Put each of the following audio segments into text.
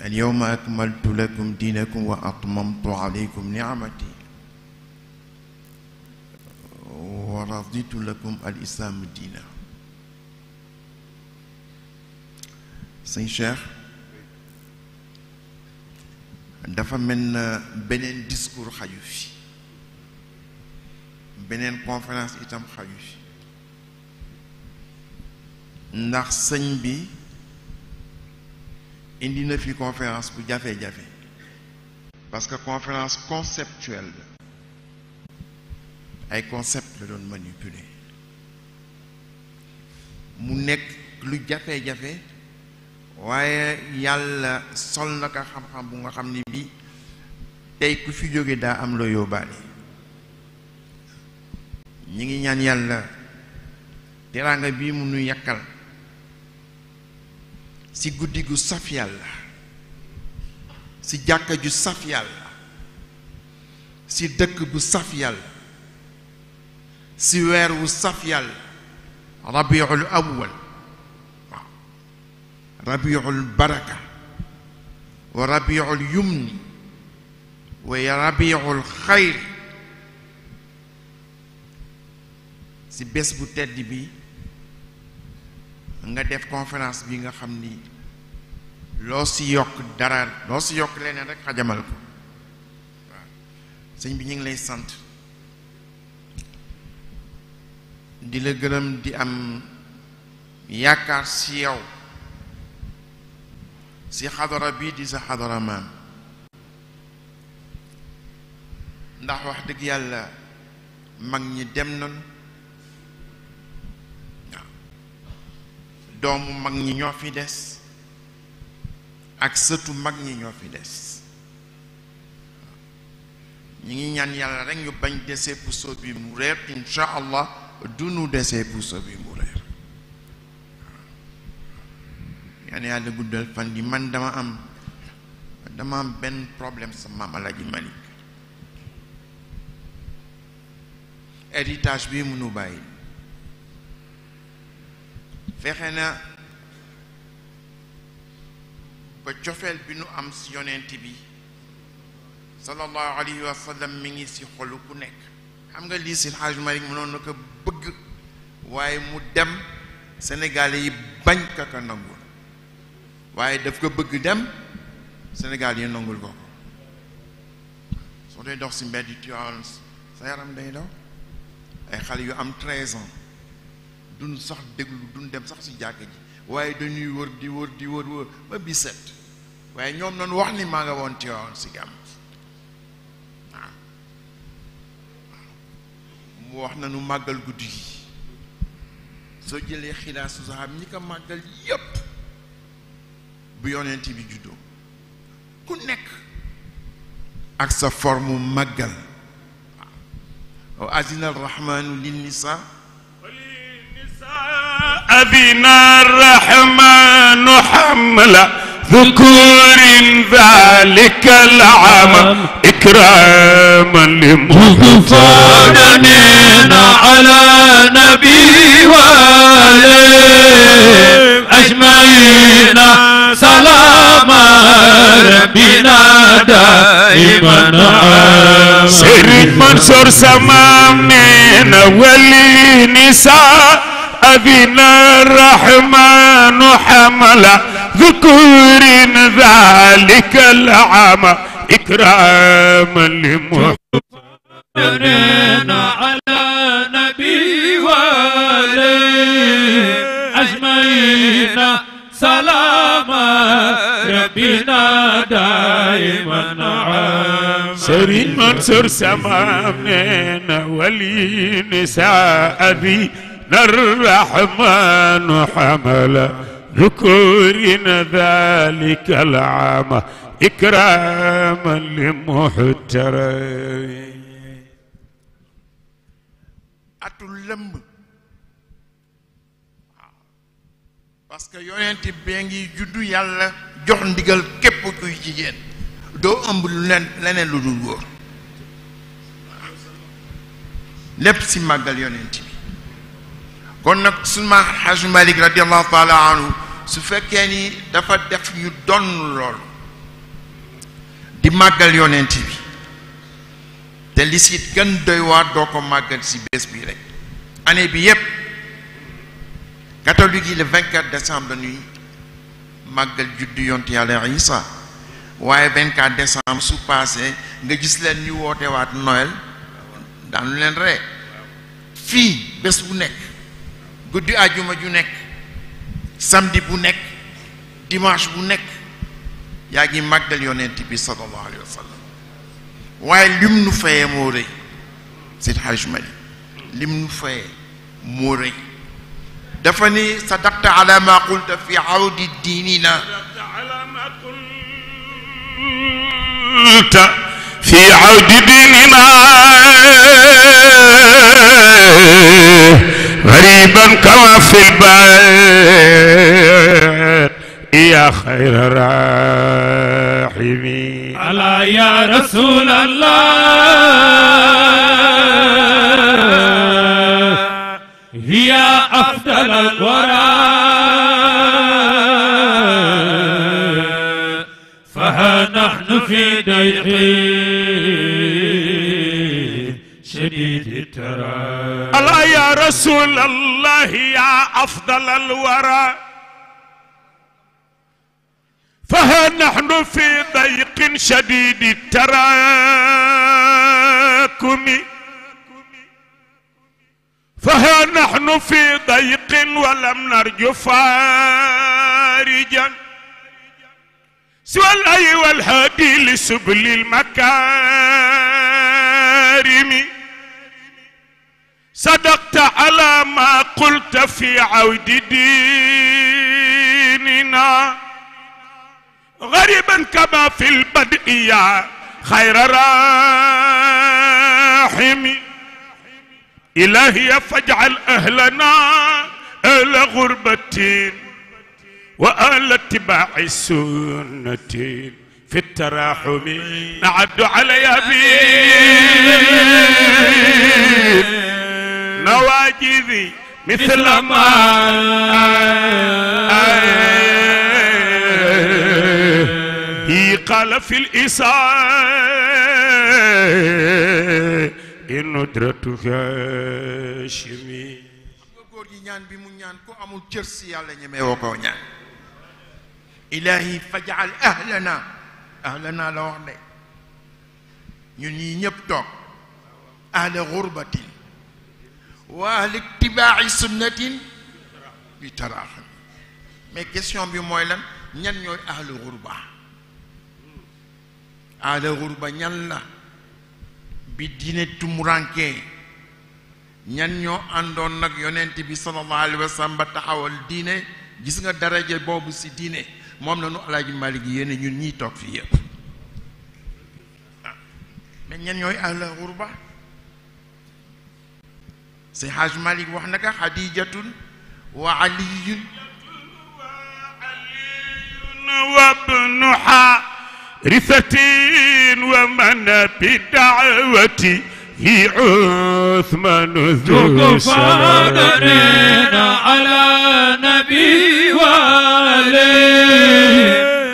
اليوم أكملت لكم دينكم وأتممت عليكم نعمتي ورضيت لكم الإسلام دينا. سي شيخ dafa mel na beneen discours xaju fi, beneen conférence itam xaju fi, ndax sëñ bi indi na fi conférence bu jafe-jafe parce que conférence conceptuelle la, ay concept la doon manipuler mu nekk lu jafe-jafe, waaye yàlla sol na ko xam-xam bu nga xam ni bii tey ku fi jóge daa am loo yóbbaale. ñi ngi ñaan yàlla teraanga bii mu nu yàkkal si guddi gu saf yàlla, si jàkka ju saf yàlla, si dëkk bu saf yàlla, si weer wu saf yàlla, rabiul awwal, rabiul baraka wa rabiul yumni wa rabiul xayr. si bés bu tedd bi nga def conférence bi nga xam ni loo si yokk dara, loo si yokk leneen rek xajamal ko. waaw sëñ bi ñu ngi lay sant di la gërëm, di am yaakaar si yow, si xadara bii di sa xadara maam, ndax wax dëgg yàlla mag ñi dem nañu, waaw doomu mag ñi ñoo fi des ak sëtu mag ñi ñoo fi des. ñi ngi ñaan yàlla rek ñu bañ desee puso bi mu réer, insha allah du nu desee puso bi mu réer. ñaan yàlla guddal fan yi. man dama am benn problème sa maam Alaaji Malik. héritage bi mënu bàyyi, fexe na ba cofeel bi nu am si yonent bi sallallahu alayhi wa sallam mi ngi si xolu ku nekk. xam nga lii si Hajj Malik mënoon na ko bëgg, waaye mu dem Sénégalais yi bañ ka nangul, waaye daf ko bëgg dem Sénégal yi nangul ko. soo dee dox si mbedd Tiwaawan sa yaram day daw. ay xale yu am 13 ans duñ sax déglu, duñ dem sax si jàkk ji, waaye dañuy wër di wër ba bi set, waaye ñoom noonu wax ni maa nga woon Tiwaawan si gàmm. waaw mu wax na nu màggal guddi gi, soo jëlee xilaasu saxaab ñi ko màggal yépp bu yonent bi juddoo, ku nekk ak sa forme màggal. wa azina arrahmanu linnisa أذن الرحمن حمل ذكور ذلك العام إكراما لمغفرين على نبي وآله أجمعين سلام ربنا دائما سيد منصور سمامين والنساء أذن الرحمن حمل ذكور ذلك العام إكراما لمحسنين على نبي وآله أجمعين سلام ربنا دائما سرين منصور سمامين ولي نساء ذي الرحمن حمل ذكور ذلك العام إكراما لمحترم. atul lëmb parce que yonent bee ngi juddu, yàlla jox ndigal képp kuy jigéen doo ëmb lu leneen lu dul góor, lépp si màggal yonent bi. kon nag suma Hajj Malik radiallahu taala anhu su fekkee ni dafa def ñu donn loolu, di màggal yonent bi te li si gën doy waar doo ko màggal si bés bi rek année bi yépp catholique yi le 24 décembre dañuy màggal juddu yonent yàlla Isa waaye 24 décembre su passé nga gis leen ñu woote waat Noël daanu leen ree fii bés bu nekk guddi àjjuma ju nekk samedi bu nekk dimanche bu nekk yaa ngi màggal yonent bi sallallahu alayhi wa sallam waaye lim nu fayee moo rëy Seydi Hadji Malick lim nu fayee moo rëy dafa ni sadaqta ala ma qulta fi awdi diinina في عود ديننا غريبا كما في البيت يا خير راحمين ألا يا رسول الله هي أفضل الورى فها نحن في ضيق شديد الترى ألا يا رسول الله يا أفضل الورى فها نحن في ضيق شديد التراكم فها نحن في ضيق ولم نرجو فارجا سوى الأي والهادي لسبل المكارم صدقت على ما قلت في عود ديننا غريبا كما في البدء يا خير راحم إلهي فاجعل أهلنا أهل غربة وأهل اتباع السنة في التراحم نعد عليها نواجذي مثل ما هي قال في الإساء إن ندرتها شمي góor gi ñaan bi mu ñaan ko amul cër si yàlla ñemee woo koo ñaan ilahi fajal ahlana ahlana la wax de ñun ñii ñëpp toog ahla gurbatin wa ahli ittibaai sunnatin bi taraaxam mais question bi mooy lan ñan ñooy ahlu gurba ahlu gurba ñan la bi diine tumurankee ñan ñoo àndoon nag yonent bi sallallahu alayhi wa sallam ba taxawal diine gis nga daraja boobu si diine moom la nu Alaaji Malick yéene ñun ñii toog fii yëpp mais ñan ñooy ahlu gurba si Hajj Malick wax naka Xadijatun wa aliyun وابن حارثة ومن بدعوتي هي عثمان ذو فاقدين على نبي وآله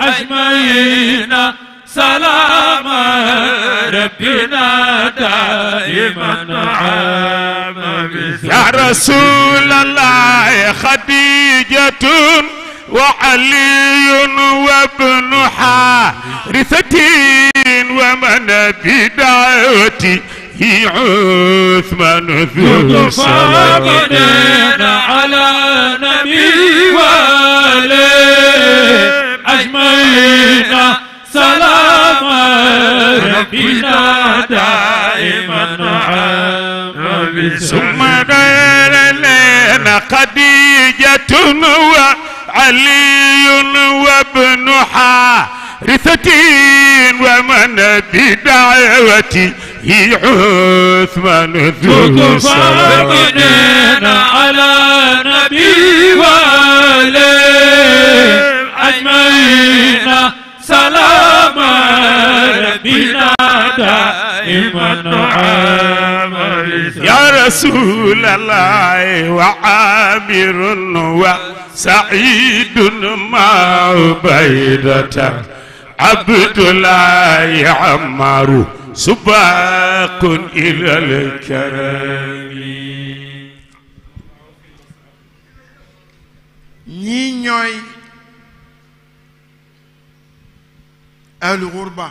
أجمعين سلام ربنا دائما عام يا رسول الله خديجة وعلي وابن حارثة ومن بدعوتي هي عثمان ذو فاقدين على نبي وآله أجمعين سلام ربنا دائما عام ثم دار لنا خديجة وعلي وابن حارثة ومن بدعوتي هي عثمان ذو فاقدين على نبي وآله أجمعين سلام ربنا دائما عام يا رسول الله وعامر وسعيد مع عبيدة عبد الله عمار سباق إلى الكرم ñii ñooy ahlu xurba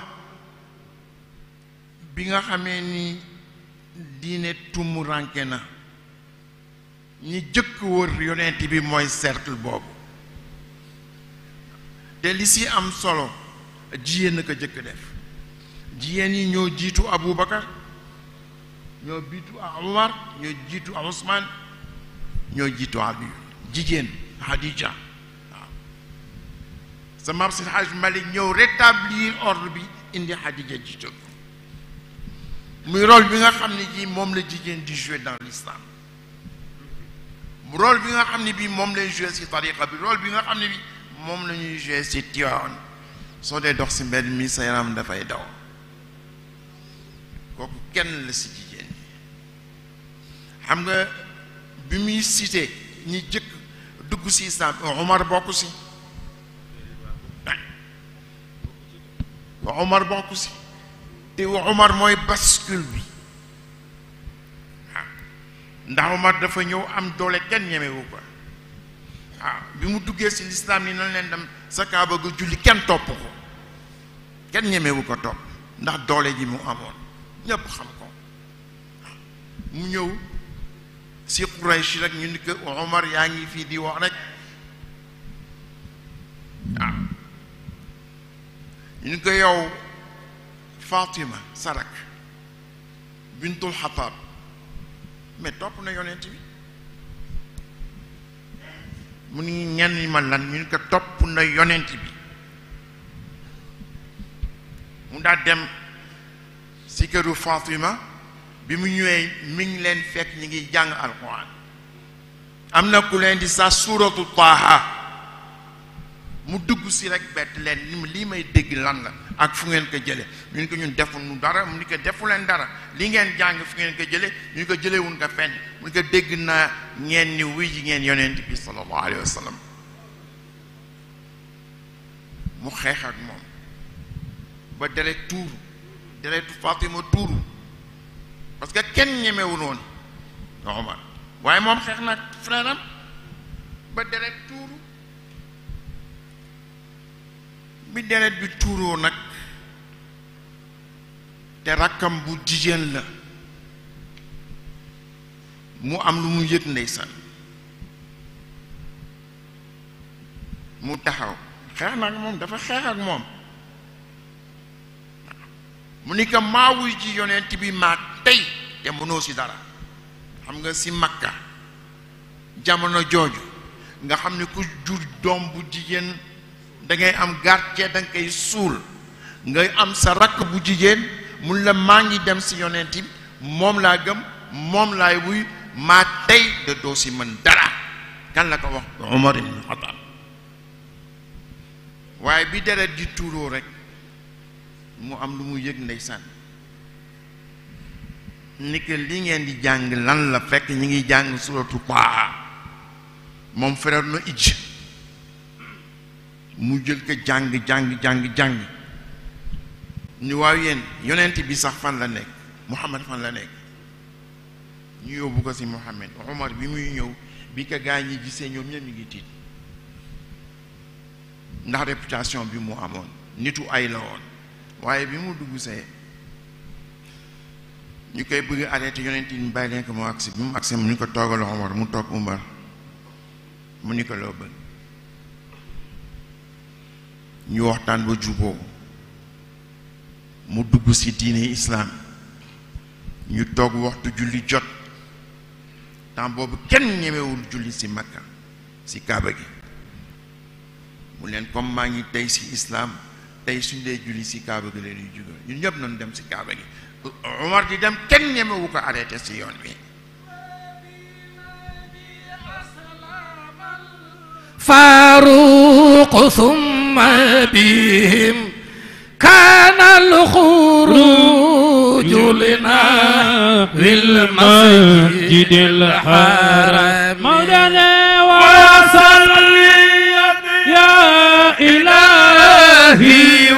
bi nga xamee ni diine tumuranke na ñi jëkk wër yonent bi mooy cercle boobu te li si am solo jigéen na ko jëkk def jigéen yi ñoo jiitu Aboubacar ñoo jiitu Omar ñoo jiitu Ousmane ñoo jiitu Ali jigéen Khadija waaw sa maam si Hajj Malik ñëw rétablir ordre bi indi Khadija jiitu muy rôle bi nga xam ne ji moom la jigéen di jouer dans l'islam rôle bi nga xam ne bii moom lay jouer ci tariqa bi rôle bi nga xam ne bi moom la ñuy jouer ci Tiwaawan soo dee dox ci mbedd mi sa yaram dafay daw kooku kenn la ci jigéen ñi xam nga bi muy cité ñi jëkk dugg ci islam Omar bokk ci Omar bokk ci te Omar mooy bascule bi waaw ndax Omar dafa ñëw am doole kenn ñemewu ko waaw bi mu duggee ci lislaam ni nan leen dem sa kaaba ga julli kenn topp ko kenn ñemewu ko topp ndax doole ji mu amoon ñépp xam ko mu ñëw ci Quraysh rek ñu ni ko Omar yaa ngi fii di wax rek waaw ñu ni ko yow Fatima Sarak bintul Xataab mais topp na yonent bi mu ni ñenn ñi ma lan ñu ni ko topp na yonent bi mu daal dem si këru Fatima bi mu ñëwee mi ngi leen fekk ñi ngi jàng alquran am na ku leen di sa suuratu Taaha mu dugg si rek bett leen lii may dégg lan la ak fu ngeen ko jële ñu ni ko ñun defu nu dara mu ni ko defu leen dara li ngeen jàng fu ngeen ko jële ñu ni ko jëlewuñ ko fenn mu ni ko dégg naa ngeen ni wuy ji ngeen yonent bi sallallahu alayhi wa sallam mu xeex ak moom ba deret tuuru deretu Fatima tuuru parce que kenn ñemewul woon Omar waaye moom xeex nag frère am ba deret tuuru bi deret bi tuuroo nag te rakkam bu jigéen la mu am lu mu yëg ndeysaan mu taxaw xeex nag moom dafa xeex ak moom mu ni ko maa wuy ji yonent bi maa tey te mënoo ci dara xam nga ci Makka jamono jooju nga xam ne ku jur doom bu jigéen da ngay am gàcce da nga koy suul ngay am sa rakk bu jigéen mun la maa ngi dem ci yonent bi moom laa gëm moom laay wuy maa tey de doo ci mën dara kan la ko wax Umar ibn Khattab waaye bi deret di tuuroo rek mu am lu mu yëg ndeysaan ni que li ngeen di jàng lan la fekk ñi ngi jàng suratu Taaha moom frère na ij mu jël ko jàng ñu waaw yéen yonent bi sax fan la nekk Muhammad fan la nekk ñu yóbbu ko ci Muhammad Omar bi muy ñëw bi ko gaa ñi gisee ñoom ñëpp ñu ngi tiit ndax réputation bi mu amoon nitu ay la woon waaye bi mu dugg see ñu koy bëgg arrêté yonent yi ñu bàyyi leen ko mu agsi bi mu agsi mu ni ko toogal Omar mu toog Umar mu ni ko loo bëgg ñu waxtaan ba juboo mu dugg ci diine islaam ñu toog waxtu julli jot temps boobu kenn ñemewul julli ci Makka ci Kaaba gi mu leen comme maa ngi tey ci islaam tey suñ dee julli ci Kaaba gi leen yu jóge ñun ñëpp noonu dem ci Kaaba gi Omar di dem kenn ñemewu ko arrêté ci yoon wi فاروق ثم بهم كان الخروج لنا بالمسجد الحرام مولانا وصلي يا إلهي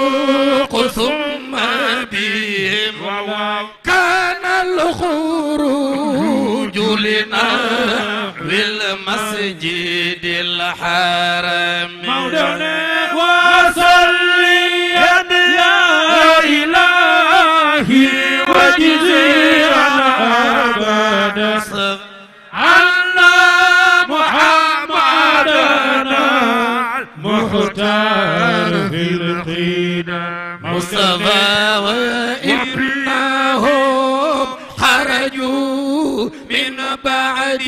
فاروق ثم بهم كان الخروج لنحو المسجد الحرام مولانا وصليا يا إلهي وجزيا أبدا عنا محمدنا المختار في القدم مصطفى وإنهم خرجوا من بعد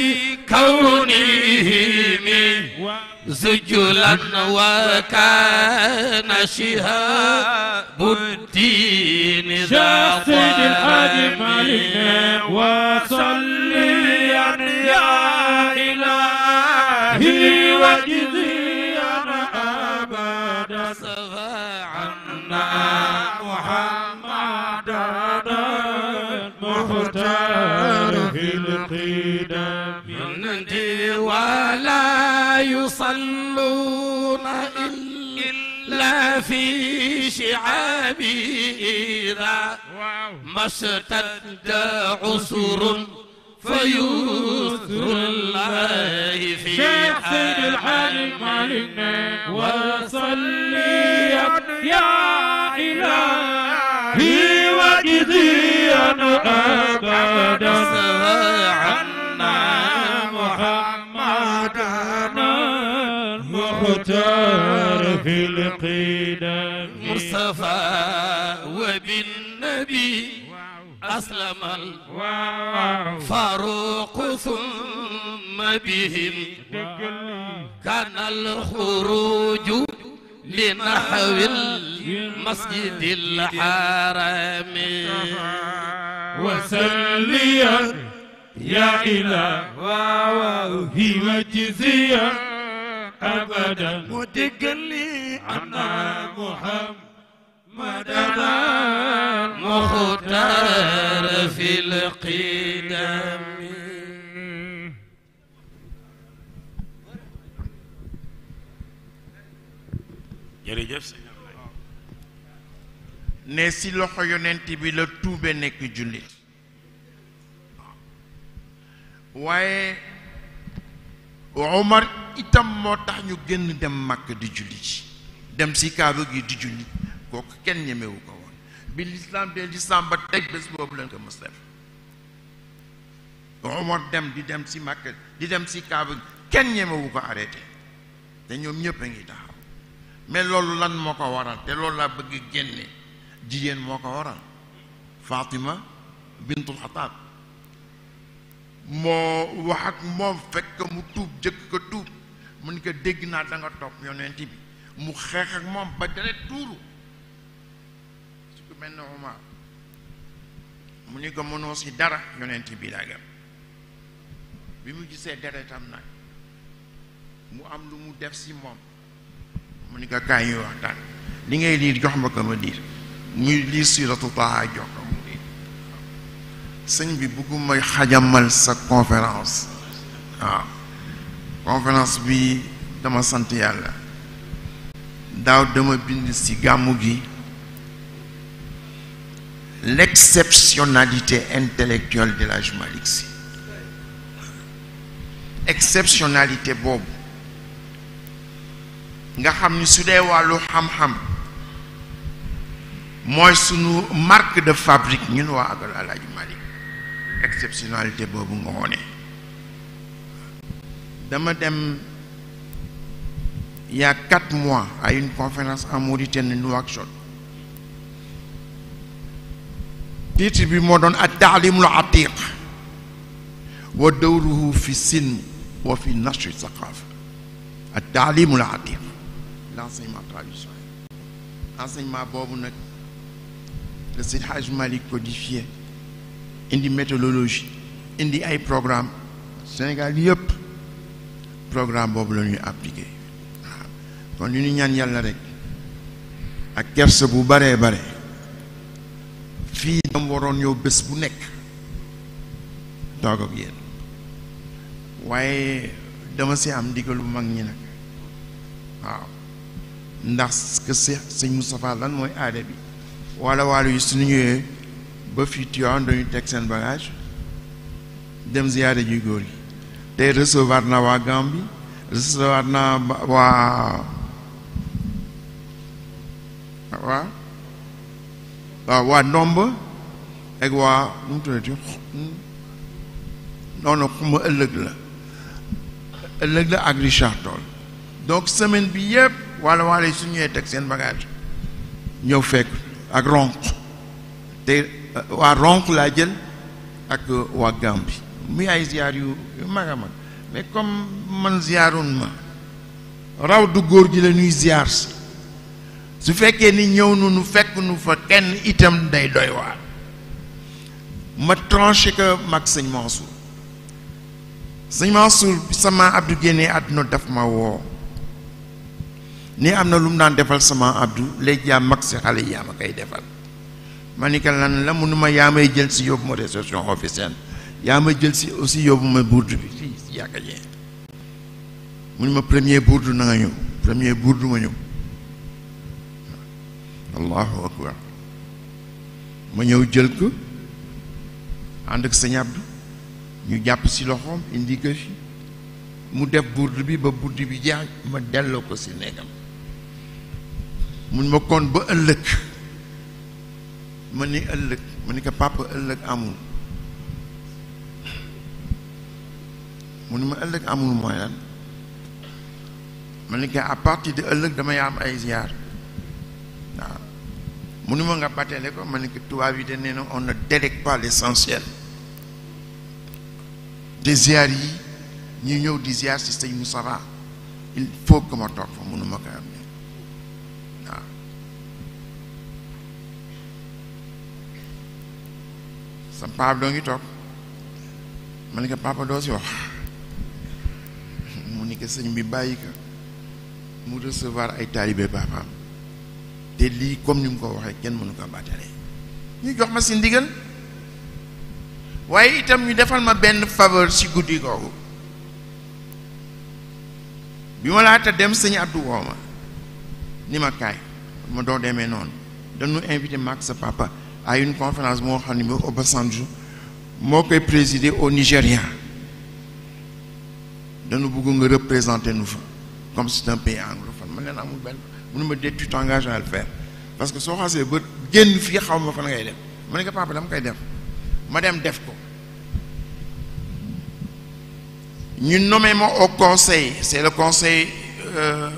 كونهم زجلا وكان شهاب الدين ذا سيد الحاج مالك وصليا يا إلهي وجزيا أبدا عنا محمدنا المختار في القدم ولا يصلون إلا في شعابه إذا ما اشتد عسر فيسر الله في شيخ سيد الحاج مالك وصليا يا إلهي وجزيا أبدا عنا محمدنا المختار في القدم مصطفى وبالنبي أسلم الفاروق ثم بهم كان الخروج لنحو المسجد الحرام وسليا يا إلهي وجزيا أبدا متقلي عنا محمدنا مختار في القدم jërëjëf sëñ Ablaye ne si loxo yonent bi la tuube nekk jullit waaye Omar itam moo tax ñu génn dem Makk di julli ci dem si Kaaba gi di julli kooku kenn ñemewu ko woon bi lislaam de lislaam ba tey bés boobu leen ko mës def Omar dem di dem si Makk di dem si Kaaba gi kenn ñemewu ko arrêté te ñoom ñëpp a ngi taxaw mais loolu lan moo ko waral te loolu laa bëgg génne jigéen moo ko waral Fatima bintul Xataab moo wax ak moom fekk mu tuub jëkk ko tuub mu ni ko dégg naa da nga topp yonent bi mu xeex ak moom ba deret tuuru su ko mel ne Umar mu ni ko mënoo si dara yonent bi laa gëm bi mu gisee deretam nag mu am lu mu def si moom mu ni ko kaay ñuy waxtaan li ngay liir jox ma ko ma liir muy liir siiratu Taaha jox ko mu liir sëñ bi bëgguma xajamal sa conférence waaw conférence bi dama sant yàlla daaw dama bind ci gàmmu gi l'exceptionnalité intellectuelle de l'Hadj Malick Sy exceptionnalité boobu nga xam ni su dee wàllu xam-xam mooy sunu marque de fabrique ñun waa ak Alaaji Malick exceptionnalité boobu nga wone dama dem il y a 4 mois à une conférence en Mauritanie Nouakchott titre bi moo doon at-ta'limul atiq wa dawruhu fi silm wa fi nashr thaqafa at-ta'limul atiq l'enseignement traditionnel enseignement boobu nag le Seydi Hadj Malick codifié indi méthodologie indi ay programme Sénégal yëpp programme boobu la ñuy appliqué waaw kon li ñu ñaan yàlla rek ak kerse bu baree bare fii dam waroon ñëw bés bu nekk toog ak yéen waaye dama si am ndigal bu mag ñi nag waaw ndax que sëñ Moustapha lan mooy aada bi wala yu suñu ñëwee ba fii Tivaouane dañuy teg seen bagage dem ziyaare ji góor yi tey recevoir na waa Gambie recevoir na waa Ndomba ak waa nu mu tuddati non xuma ëllëg la ak Richard Toll donc semaine bi yëpp wala yi su ñëwee teg seen bagage ñëw fekk ak ronk te waa ronk laa jël ak waa Gambie muy ay ziar yu mag a mag mais comme man ziarun ma raw du góor gi la ñuy ziar si su fekkee ni ñëw nu fekk nu fa kenn itam day doy waar ma tranché que mag sëñ Mansour sama Abdou génnee àdduna daf ma woo ni am na lu mu daan defal sama Abdou léegi yaa mag si xale yi yaa ma koy defal ma ni que lan la munuma yaa may jël si yóbbu ma réception officielle yaa ma jël si aussi yóbbu ma bourde bi fii si yaaka jee mu ni ma premier bourde na nga ñëw premier bourde ma ñëw allahu akbar ma ñëw jël ko ànd ak sëñ Abdou ñu jàpp si loxoom indi ko fi mu def bourde bi ba bourde bi jeex ma delloo ko si néegam mun ma kon ba ëllëg ma ni ëllëg ma ni ko papa ëllëg amul mu ni ma ëllëg amul mooy lan ma ni ko à partir de ëllëg damay am ay ziar waaw mu ni ma nga battale ko ma ni ko tubaab yi de nee na on ne délègue pas l'essentiel des ziar yi ñu ñëw di ziar si sëñ Moustapha il faut que ma toog fa mënu ma ko am ne waaw sa papa doo ngi toog ma ni ko papa doo si wax mu ni ko sëñ bi bàyyi ko mu recevoir ay taalibe papaam te lii comme ni mu ko waxee kenn mënu ko battale ñu jox ma si ndigal waaye itam ñu defal ma benn faveur si guddi googu bi ma laata dem sëñ Abdou woo ma ni ma kaay ma doo demee noonu dañu invité maag sa papa à une conférence moo xam ne bi Obasanjo moo koy présider au Nigeria dañu bëgg nga représenter nu fa comme c'est un pays anglophone man leen amul benn mënu ma déet tu t'engages à le faire parce que soo xasee ba génn fii xaw ma fan ngay dem ma ne ko papa dama koy def ma dem def ko ñu nommé ma au conseil c'est le conseil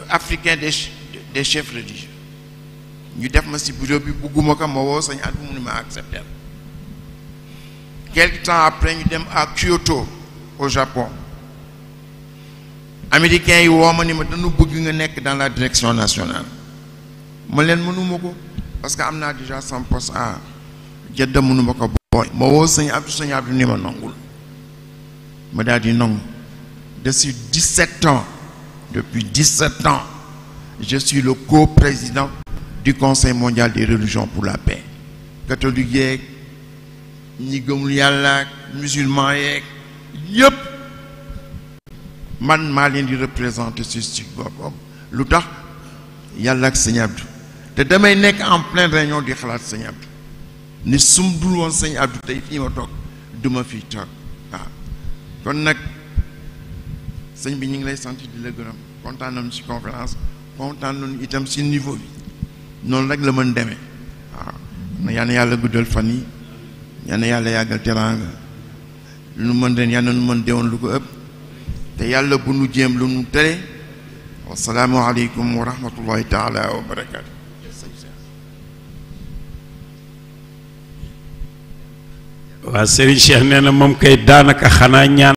africain des chefs religieux ñu def ma ci bureau bi bugguma ko ma woo sañ at mu ni ma accepté quelque temps après ñu dem à Kyoto au Japon américains yi woo ma ni ma dañu bëgg nga nekk dans la direction nationale ma leen mënuma ko parce que am naa déjà son poste à Jeddah mënuma ko booy ma woo sëñ Abdou ni ma nangul ma daal di nangu depuis 17 ans je suis le co-président du Conseil mondial des religions pour la paix catholique yeeg ñi gëmul yàlla musulman yeeg yëpp man maa leen di représenter ci stick boobu lu tax yàlla ak sëñ Abdou te damay nekk en pleine réunion di xalaat sëñ Abdou ni sum dul woon sëñ Abdou tey fii ma toog duma fii toog waaw kon nag sëñ bi ñu ngi lay sant di la gërëm kontaan nañu ci conférence kontaan nañu itam ci niveau bi noonu rek la mën demee waaw na yal na yàlla guddal fan yi yal na yàlla yàggal teraanga lu nu mën ren yal na nu mën deewoon lu ko ëpp te yàlla bu nu jéem lu nu tere wasalaamu aleykum wa rahmatullahi taala wa barakaatu. waa Serigne Cheikh nee na moom kay daanaka xanaa ñaan